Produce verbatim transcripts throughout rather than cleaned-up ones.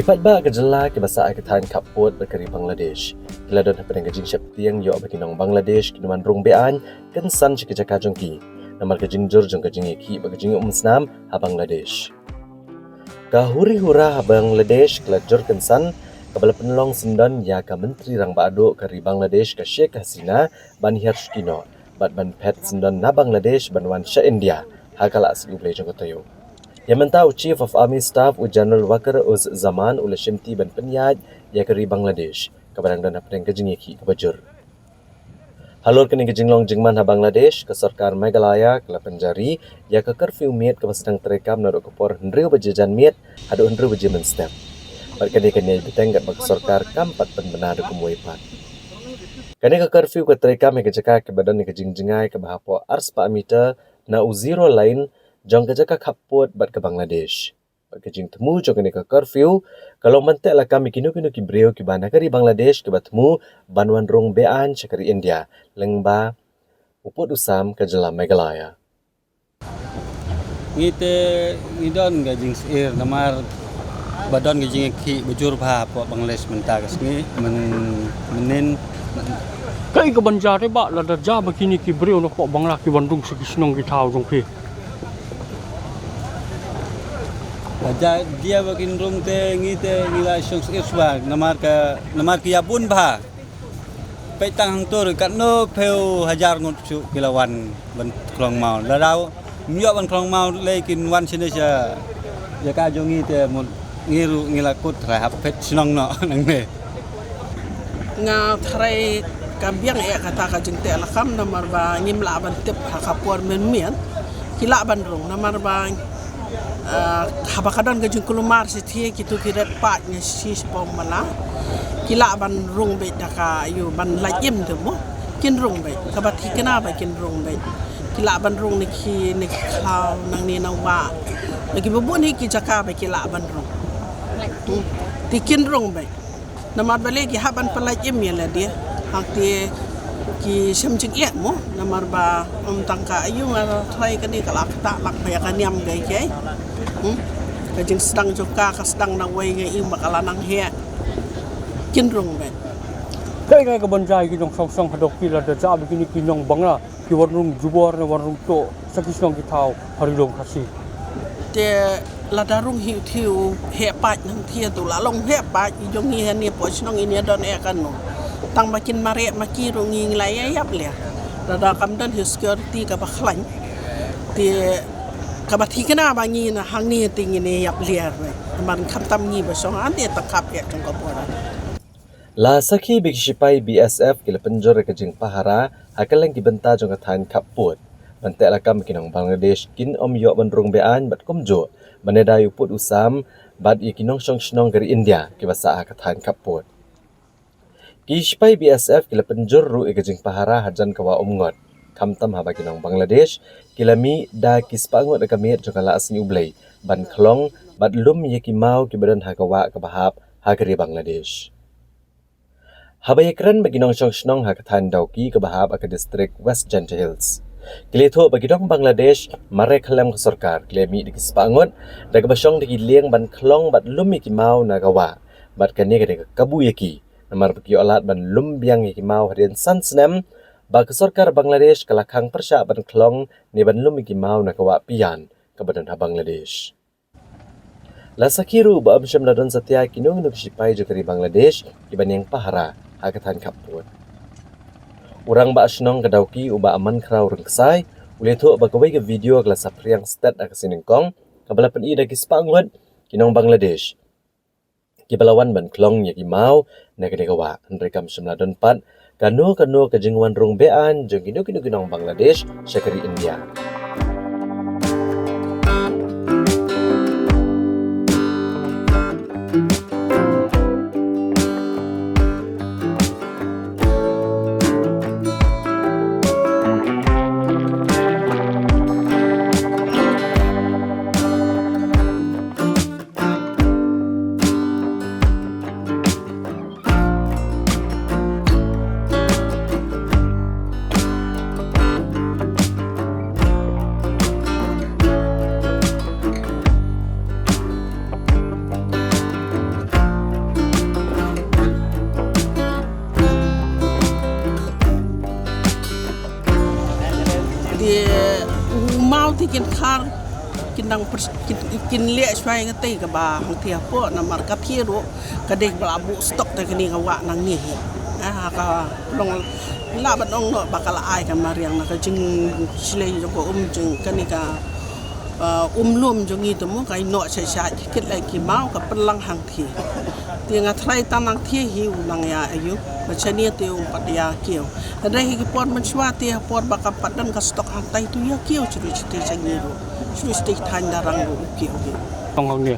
Paidbah ka jylla kiba sah ha ka thaiñ khappud bad ka ri Bangladesh ki la don hapdeng ka jingsheptieng ïoh ba ki nong Bangladesh kin wan rung be-aiñ kynsan sha ki jaka jong ki namar ka jingjur jong ka jingïakhih bad ka jingïaumsnam ha Bangladesh. Ka huri hura ha Bangladesh ka la jur kynsan, kaba la pynlong syndon ïa ka Myntri Rangbah Duh ka ri Bangladesh ka Sheikh Hasina ban hiar shuki noh bad ban phet syndon na Bangladesh ban wan sha India ha ka la sngi U Blei jong ka taïew. Ïa mynta u Chief of Army Staff u General Waqar Uz Zaman u la shimti ban pynïaid ïa ka ri Bangladesh kaba dang don hapdeng ka jingïakhih kaba jur. Halor kane ka jinglong jingman ha Bangladesh, ka sorkar Meghalaya ka la pynjari ïa ka curfew miet kaba sdang treikam naduh ka por hynriew baje janmiet haduh hynriew baje mynstep. Bad kane kan ïai bteng katba ka sorkar kam pat pynbna da kumwei pat. Kane ka curfew ka treikam ha ka jaka kaba don ïa ka jingjngai kaba hapoh arspah meter na u zero line jong ka jaka khappud bad ka Bangladesh. Bad ka jingthmu jong kane ka curfew ka long ban teh lakam ïa kino kino ki briew kiba na ka ri Bangladesh kiba thmu ban wan rung be-aiñ sha ka ri India lyngba u pud u sam ka jylla Meghalaya. Ngi te ngi don ka jingsyier namar ba don ka jingïakhih ba jur bha hapoh Bangladesh mynta ka sngi, myn-, mynnin. Kaei kaban jia te ba lada jia ba kine ki briew na hapoh Bangla ki wan rung sha ki shnong ki thaw jong phi? Ba jia, jia ba kin rung te ngi te ngi la shong syier shuwa namar ka, namar ki ïa bun bha. Peit tang hangto katno phew hajar ngut shuh ki la wan ban khlong maw. Lada ym ïoh ban khlong maw lei kin wan shane sha jaka jong ngi te mut ngi ruh ngi la kut tharai hap phet shnong noh nangne. Nga tharai ka biang eh kata ka jingteh lakam namar ba ngim lah ban tip ha ka por mynmiet ki lah ban rung namar ba, ah, haba ka don ka jingkulmar shi thie kito ki ret paid nga shi shipong mala ki lah ban rung beit da ka ïoh ban lait im te mo kin rung beit kaba thikna ba kin rung beit ki lah ban rung na ki na ki khlaw nangne na wah na kiba bun hi ki jaka ba ki lah ban rung. Hmm. Te kin rung beit. Namar balei ki hap ban pynlait im ïa lade. Hangte ki shem jingeh mo namar ba ym tang ka aïu nga tharai kane ka la ktah lak ba ïa ka niam kai kai. Hmm? Ka jingsdang jong ka ka sdang na wei nga im ba ka la nang heh. Kin rung beit. Kaei kaei kaban jia ïa ki nongshong shnong ha Dawki lada jia ba kine ki nong Bangla ki wan rung jubor ne wan rung tuh sa ki shnong ki thaw ha Ri Lum Khasi. Te lada rung hi u thie u heh paid nangthie tu la long heh paid i jong ngi hangne poh shnong in ïa don eh kano. Tang ba kin mareh ma ki rung ngi ngi la ïa ïap ler. Lada kam don hi security kaba khlaiñ. Te kaba thikna ba ngi na hangne te ngin ïa ïap ler. Namar khamtam ngi ba shong hangne tang khap eh jong ka border. La sakhi ba ki shipai B S F ki la pynjur ïa ka jingpahara ha kylleng ki bynta jong ka thaiñ khappud ban teh lakam ba ki nong Bangladesh kin ym ïoh ban rung be-aiñ bad kumjuh ban ïada ïa u pud u sam bad ïa ki nongshong shnong ka ri India kiba sah ha ka thaiñ khappud. Ki shipai B S F ki la pynjur ruh ïa ka jingpahara hajan ka wah Umngot, khamtam haba ki nong Bangladesh ki la mih da ki spah ngut ha ka miet jong ka la sngi U Blei ban khlong bad lum ïa ki maw kiba don ha ka wah kaba hap ha ka ri Bangladesh. Haba ïakren bad ki nongshong shnong ha ka thaiñ Dawki kaba hap ha ka distrik West Jaiñtia Hills, ki la ïathuh ba ki nong Bangladesh mareh khlem ka sorkar ki la mih da ki spah ngut da kaba shong da ki lieng ban khlong bad lum ïa ki maw na ka wah bad kane ka dei ka kabu ïa ki namar ba ki ïoh lad ban lum biang ïa ki maw hadien san snem ba ka sorkar Bangladesh ka la khang pyrshah ban khlong ne ban lum ïa ki maw na ka wah Piyan kaba don ha Bangladesh. La sakhi ruh ba ym shym la don satia kino kino ki shipai jong ka ri Bangladesh kiba ñieng pahara ha ka thaiñ khappud. U rangbah shnong ka Dawki u Bah Mankhraw Rynksai u la ïathuh ba kawei ka video ka la saphriang stet ha ka sien nyngkong kaba la pyni da ki spah ngut ki nong Bangladesh kiba la wan ban khlong ïa ki maw na kane ka wah, hynrei kam shym la don pat kano kano ka jingwan rung be-aiñ jong kino kino ki nong Bangladesh sha ka ri India. Te kin khar, kin dang pers-, kin, kin leh shwa ïa katei kaba hangthie hapoh, namar katei ruh ka dei ba la buh stok da kane ka wah nangne hi. Ah, ka long, lah ban ong noh ba ka la ai ka mariang na ka jingshlei jong ka um, jong kane ka, ah, um lum jong ngi te mo, ka ïehnoh shai shai kit lei ki maw ka pynlang hangthie. Te nga tharai tang hangthie hi u nang ïa aiu, ba shane te um pat ïa kiew. Hynrei ha ki por mynshuwa te ha por ba kam pat don ka stok hangtai te u ïa kiew shuh shuh sha ngi ruh, shuh shuh thaiñ Darrang ruh u kiew hi. Tong hong ne.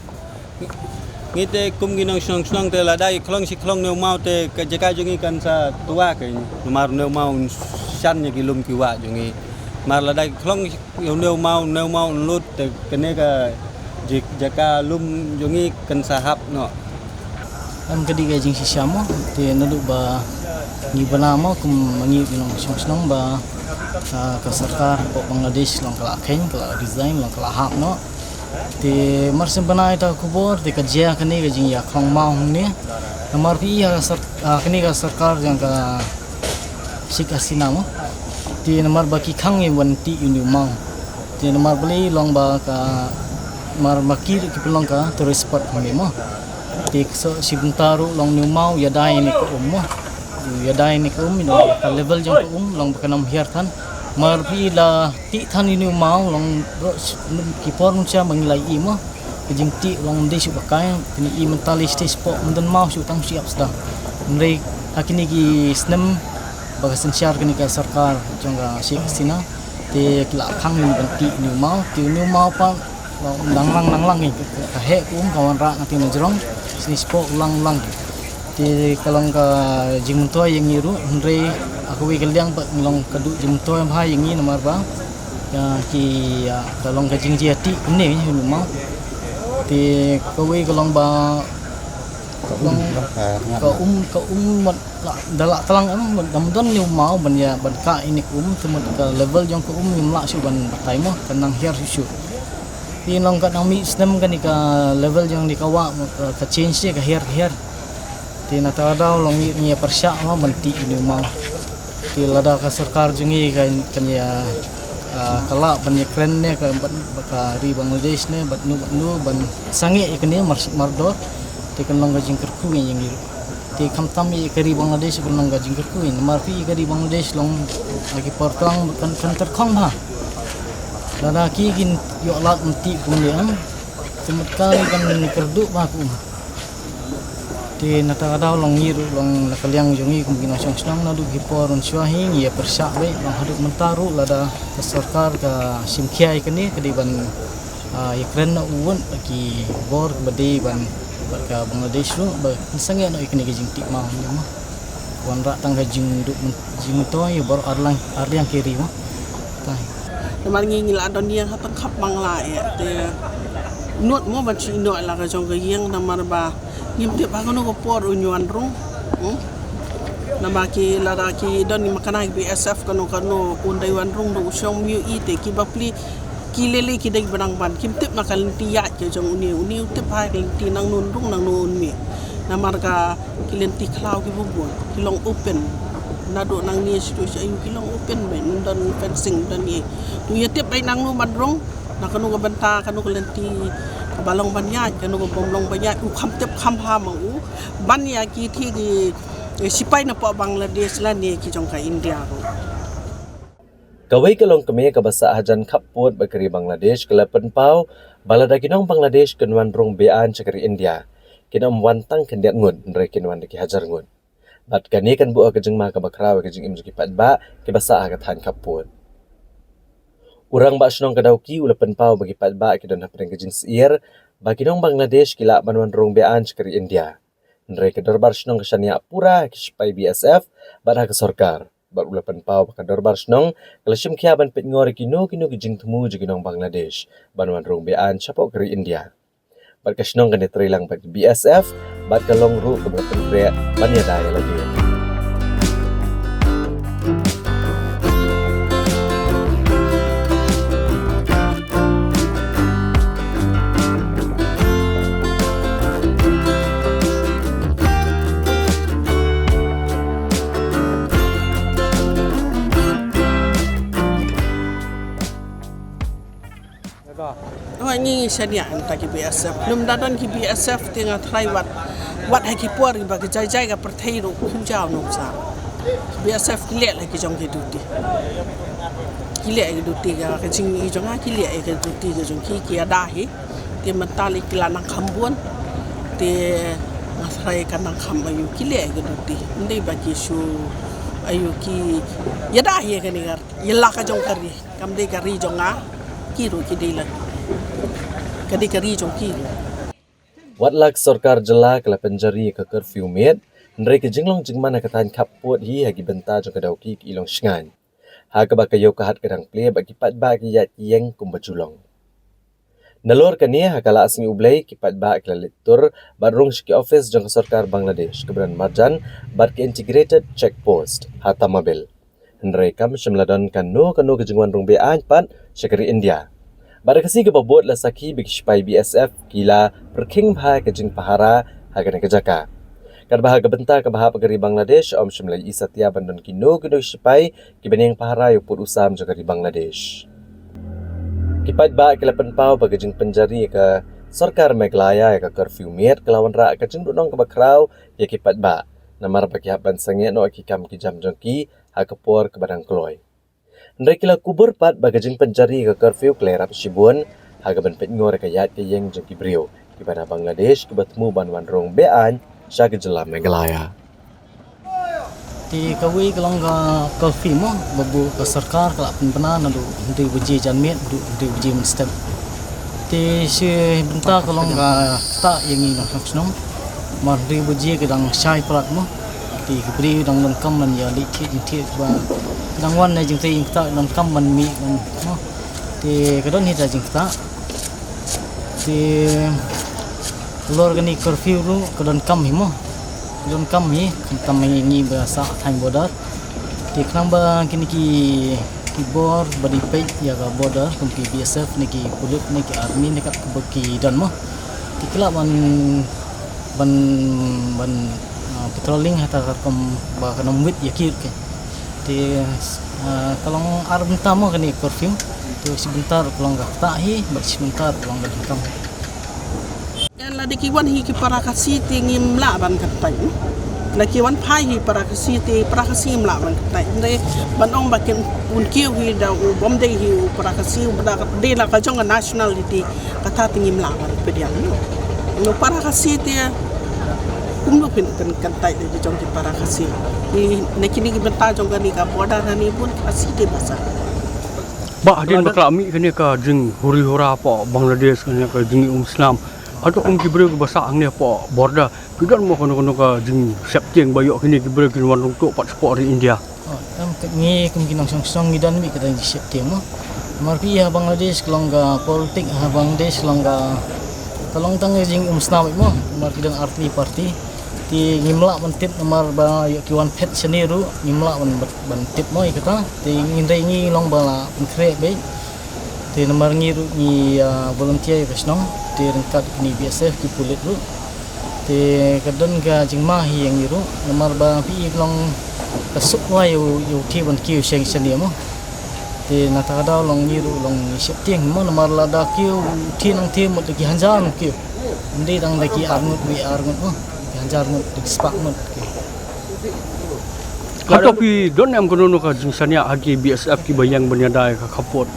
Ngi te kum ngi nongshong shnong te lada i khlong shi khlong ne u maw te ka jaka jong ngi kan sa tuwa ka, namar ne u maw un shan ïa ki lum ki wah jong ngi. Namar lada i khlong shi ïa une u maw, une u maw un lut te kane ka ji-, jaka lum jong ngi kan sa hap noh. Em, ka dei ka jingshisha mo, te naduh ba ngi bna mo, kum ma ngi ki nongshong shnong ba, ah, ka sorkar hapoh Bangladesh long ka la kheiñ, ka la resign, long ka la hap noh. Te mar shen bna ïa ka khubor te ka jia kane ka jingïakhlong maw hangne. Namar phi ïa ka sor-, ah, kane ka sorkar jong ka Sheikh Hasina mo. Te namar ba ki khang ïa ban tih ïa une u maw. Te namar balei long ba ka, mar ma ki ruh ki pynlong ka tourist spot hangne mo. Te ka so shi bynta ruh long une u maw ïada ïa kane ka um mo. Ïada ïa kane ka um, ïa ka level jong ka um long ba kan ym hiar than. Mar phi la tih than ïa une u maw long ruh ki por mynshuwa ba ngi la ïohi mo. Ka jingtih long dei shuh ba kai, kane i mynta lei stage poh, ym don maw shuh tang shu ïap sda. Hynrei ha kine ki snem ba ka synshar kane ka sorkar jong ka Sheikh Hasina, te ki la khang ïa ban tih ïa une u maw, te une u maw pat, nang lang, nang lang, ka heh ka um ka wanrah na teng na jrong, stage poh lang lang. Te ka long ka jingmyntoi ïa ngi ruh, hynrei ha kawei ka liang pat long ka duh jingmyntoi bha ïa ngi namar ba, ïa ki, ïa, ka long ka jingjia tih kumne ïa une u maw. Te kawei ka long ba, long ka um, ka um mut la, da la tlang em, mut da ym don une u maw ban ïa, ban kah ïa kane ka um, te mut ka level jong ka um ngim lah shuh ban batai mo, ka nang hiar shuh shuh. Te long ka nang mih snem kane ka level jong kane ka wah, mut ka, ka change ïa, ka hiar, ka hiar. Te na kata ka daw long ngi, ngi ïa pyrshah mo ban tih ïa une u maw. Te lada ka sorkar jong ngi kan, kan ïa, ah, ka lah ban ïa kren ne ka, ban, bad ka ri Bangladesh ne bad nu, bad nu ban sangeh ïa kane mar, mardor. Te kan long ka jingkyrkhu ïa ngi ruh. Te khamtam ïa ka ri Bangladesh kan long ka jingkyrkhu ïa ngi. Namar phi ïa ka ri Bangladesh long ha ki por tlang kan, kan tyrkhong bha. Lada ki kin ïoh lad ban tih kumne em, te mut ka ri kan kyrduh bha kum. Te na kata ka daw long ngi ruh long na ka liang jong ngi kum ki nongshong shnong naduh ki por mynshuwa hi ngi ïa pyrshah beit, long haduh mynta ruh lada ka sorkar ka shim khia ïa kane ka dei ban, ah, ïa kren noh u wut bad ki bor ba dei ban bad ka Bangladesh ruh ba kin sangeh noh ïa kane ka jingtih maw ne mo. Wanrah tang ka jingduh myn-, jingmyntoi ïa baroh arliang, arliang ki ri mo. Tai. Namar ngi ngi la don ïing ha tang khap Bangla ïa te. Nud mo ban shu ïehnoh la ka jong ka ïing namar ba ngim tip ha kano ka por un wan rung. Hmm? Namar ki lada ki don ni makana ki B S F kano kano un dei wan rung da u shong myu i te ki bapli ki lele ki dei ba nang ban kim tip na ka lynti ïaid ka jong une, une u tip ha ka lynti nangno un rung nangno un mih. Namar ka ki lynti khlaw ki bun bun ki long open. Naduh nangne shaduh sha aiu ki long open beit, ym don fencing, ym don ei. To ïa tip beit nangno ban rung, na kano ka bynta, kano ka lynti kaba long ban ïaid, kano ka bym long ban ïaid, u kham tip kham bha ma u ban ïa ki thie ki, eh, sipai napoh Bangladesh lane ki jong ka India ruh. Kawei ka longkmie kaba sah hajan khappud bad ka ri Bangladesh ka la pynpaw ba lada ki nong Bangladesh kin wan rung be-aiñ sha ka ri India, kin ym wan tang khyndiat ngut, hynrei kin wan da ki hajar ngut. Bad kane kan buh ka jingma kaba khraw ïa ka jingim jong ki paidbah kiba sah ha ka thaiñ khappud. U rangbah shnong ka Dawki u la pynpaw ba ki paidbah ki don hapdeng ka jingsyier ba ki nong Bangladesh ki lah ban wan rung be-aiñ sha ka ri India. Hynrei ka dorbar shnong ka shaniah pura ha ki sipai B S F bad ha ka sorkar. Bad u la pynpaw ba ka dorbar shnong ka la shim khia ban peit ngor ïa kino kino ki jingthmu jong ki nong Bangladesh ban wan rung be-aiñ shapoh ka ri India. Bad ka shnong kan ïatrei lang bad B S F bad ka long ruh kaba la pynkreh ban ïada ïa lade. Ngi shaniah mynta ki B S F. Lum da don ki B S F te nga tharai wat, wat ha ki por ba ki jai jai ka pyrthei ruh kim jaw nong sa. Ki B S F ki leh la ki jong ki duty. Ki leh ki duty ka, ka jing i jong nga ki leh ki duty ka jong ki, ki ïada hi. Te mynta lei ki la nang kham bun. Te nga tharai ka nang kham aïu ki leh ki duty. Ndei ba ki shu aïu ki ïada hi kane ka ïa la ka jong ka ri. Kam dei ka ri jong nga, ki ruh ki dei la. Ka dei ka ri jong ki ruh. Wat la ka sorkar jylla ka la pynjari ka curfew miet, hynrei ka jinglong jingman ha ka thaiñ khappud hi ha ki bynta jong ka dawki ki long shngaiñ. Ha kaba ka ïew ka hat ka dang plie bad ki paidbah ki ïaid ki ïeng kumba ju long. Nalor kane ha ka la sngi U Blei ki paidbah ki la leit tur bad rung sha ki office jong ka sorkar Bangladesh kaba don marjan bad ka Integrated Check Post ha Tamabil. Hynrei kam shym la don kano kano ka jingwan rung be-aiñ pat sha ka ri India. Bad ha ka sngi kaba bud la sakhi ba ki sipai B S F ki la pyrkhing bha ka jingpahara ha kane ka jaka. Katba ha ka bynta kaba hap ka ri Bangladesh ym shym la ïohi satia ban don kino kino ki sipai kiban ïeng pahara ïa u pud u sam jong ka ri Bangladesh. Ki paidbah ki la pynpaw ba ka jingpynjari ka sorkar Meghalaya ïa ka curfew miet ka la wanrah ka jingduhnong kaba khraw ïa ki paidbah namar ba ki hap ban sangeh noh ïa ki kam ki jam jong ki ha ka por kaba dang kloi. Hynrei ki la kubur pat ba ka jingpynjari ka curfew ka la ïarap shibun ha kaban peit ngor ïa ka ïaid ka ïeng jong ki briew kiba na Bangladesh kiba thmu ban wan rung be-aiñ sha ka jylla Meghalaya. Te kawei ka long ka curfew mo, ba buh ka sorkar ka la pynbna naduh hynriew baje janmiet haduh hynriew baje mynstep. Te shi bynta ka long ka ktah ïa ngi nongshong shnong. Namar hynriew baje ka dang shai palat mo. Te ki briew dang donkam ban ïa leit thied jingthied ba ka dang wan na jingtrei jingktah, donkam ban mih ban mo. Te ka don hi ta jingktah. Te halor kane curfew ruh ka donkam hi mo. Ka donkam hi, khamtam hi ngi ba sah thaiñ border. Te khnang ba kine ki, ki bor ba dei peit ïa ka border kum ki B S F ne ki pulit ne ki army ne kat kaba ki don mo. Te ki lah ban, ban, ban, ah, patrolling ha ta ka rukom ba kan ym wit ïa ki ruh ki. Te, ah, ka long ar bynta mo kane curfew. Te shi bynta ruh ka long ka ktah hi bad shi bynta ruh ka long ka donkam. Lada ki wan hi ki para Khasi te ngim lah ban kyntait. Lada ki wan phai hi para Khasi te para Khasi ngim lah ban kyntait. Hynrei ban ong ba kin un kiew hi da u bym dei hi u para Khasi u ba da dei la ka jong ka nationality kata te ngim lah ban pdiang. No para Khasi te kumno phin kyn- kyntait da jong ki para Khasi. Ni na kine ki bynta jong kane ka border hani bun Khasi te ba sah. Bah hadien ba ka la mih kane ka jinghuri hura hapoh Bangladesh kane ka jingïaumsnam. Hato kum ki briew kiba sah hangne hapoh border, phi don mo kano kano ka jingsheptieng ba ïoh kine ki briew kin wan rung tuh pat shapoh ri India? Oh, em, ngi kum ki nongshong shnong ngi don beit ka jingsheptieng mo. Namar phi ha Bangladesh ka long ka politik ha Bangladesh ka long ka, ka long tang ka jingïaumsnam beit mo. Namar ki don artylli party. Te ngim lah ban tip namar ba ïoh ki wan phet shane ruh ngim lah ban, ban, ban tip mo ïa kata. Te ngin dei ngi long ba la pynkhreh beit. Te namar ngi ruh ngi, ah, volunteer ïa ka shnong. Te ryngkat kine B S F ki pulit ruh. Te ka don ka jingma hi ïa ngi ruh namar ba phi i ka long ka suk wai ïa u, ïa u thie ban kiew shane shane mo. Te na ta ka daw long ngi ruh long ngi sheptieng mo namar lada kiew u thie nang thie mut da ki hajar ngut kiew. Ym dei tang da ki ar ngut wei ar ngut mo. Ki hajar ngut da ki spah ngut kiew. Hato phi don em kano kano ka jingshaniah ha ki B S F kiba ïeng ban ïada ïa ka khappud?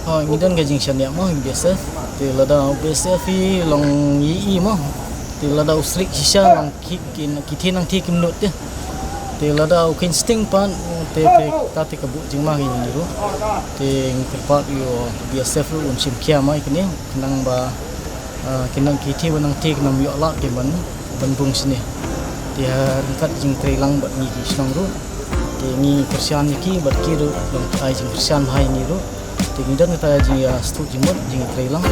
Oh, ngi don ka jingshaniah mo ha ki B S F. Te lada u B S F hi long ngi i mo. Te lada u srik shisha long ki, ki, ki thie nang thie kim nud te. Te lada u kheiñ sting pat te, te, ta te ka buh jingma ïa ngi ruh. Te ngi kyrpad ïa u B S F ruh un shim khia mai kane khnang ba, ah, ki nang ki thie ba nang thie ki nang ym ïoh lad ki ban, ban bung shane. Te ha ryngkat jingtrei lang bad ngi ki shnong ruh. Te ngi kyrshan ïa ki bad ki ruh long ai jingkyrshan bha ïa ngi ruh. Te ngi don kata jingïastuh jingmut jingtrei lang.